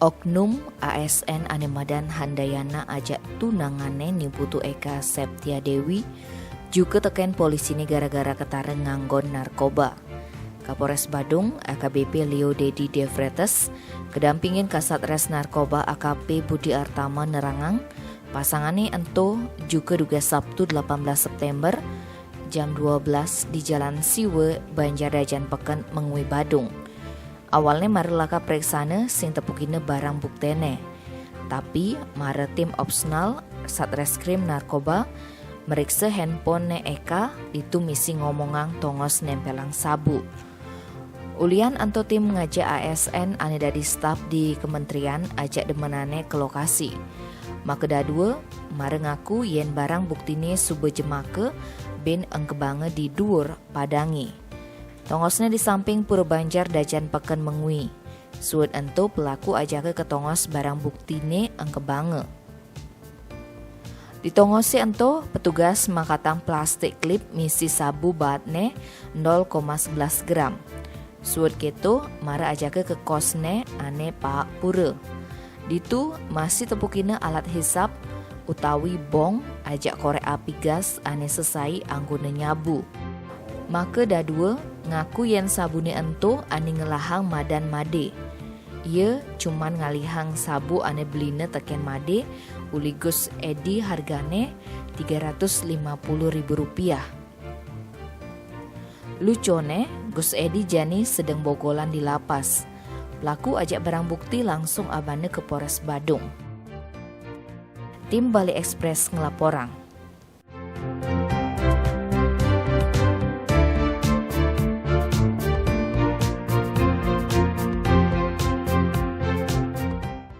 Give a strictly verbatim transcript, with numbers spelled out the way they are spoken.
Oknum A S N ane madan Handayana ajak tunanganne niputu Eka Septia Dewi juga teken polisiné gara-gara ketare nganggon narkoba. Kapolres Badung, A K B P Leo Dedi Devretes, kedampingin Kasat Res Narkoba A K P Budi Artama nerangang, pasangané ento juga dugas Sabtu delapan belas September jam dua belas di Jalan Siwe, Banjar Dajan Peken, Mengwi, Badung. Awalné mara laka preksana sing tepukina barang buktené. Tapi mara tim opsnal Satreskrim Narkoba meriksa handphone né Eka, ditu misi ngomongang tongos nempelang sabu. Ulian ento tim ngajak A S N ane dadi staf di kementerian ajak demenané ke lokasi. Maka dadua mara ngaku yén barang buktiné suba jemaka bin engkebanga di duur padangi. Tongosné di samping Pura Banjar Dajan Peken, Mengwi. Suud ento pelaku ajaka ke tongos barang buktiné engkebanga. Di tongosé ento, petugas makatang plastik klip misi sabu baatné nol koma sebelas gram. Suud keto, mara ajaka ke kosné ane paak pura. Ditu masih tepukina alat hisap utawi bong ajak korek api gas ane sesai anggona nyabu. Maka dadua ngaku yén sabuné ento ane ngelahang madan madé. Ia cuman ngalihang sabu ane belina teken madé uli Gus Edi hargané tiga ratus lima puluh ribu rupiah. Luconé, Gus Edi jani sedeng bogolan di lapas. Pelaku ajak barang bukti langsung abana ke Polres Badung. Tim Bali Express ngelaporang.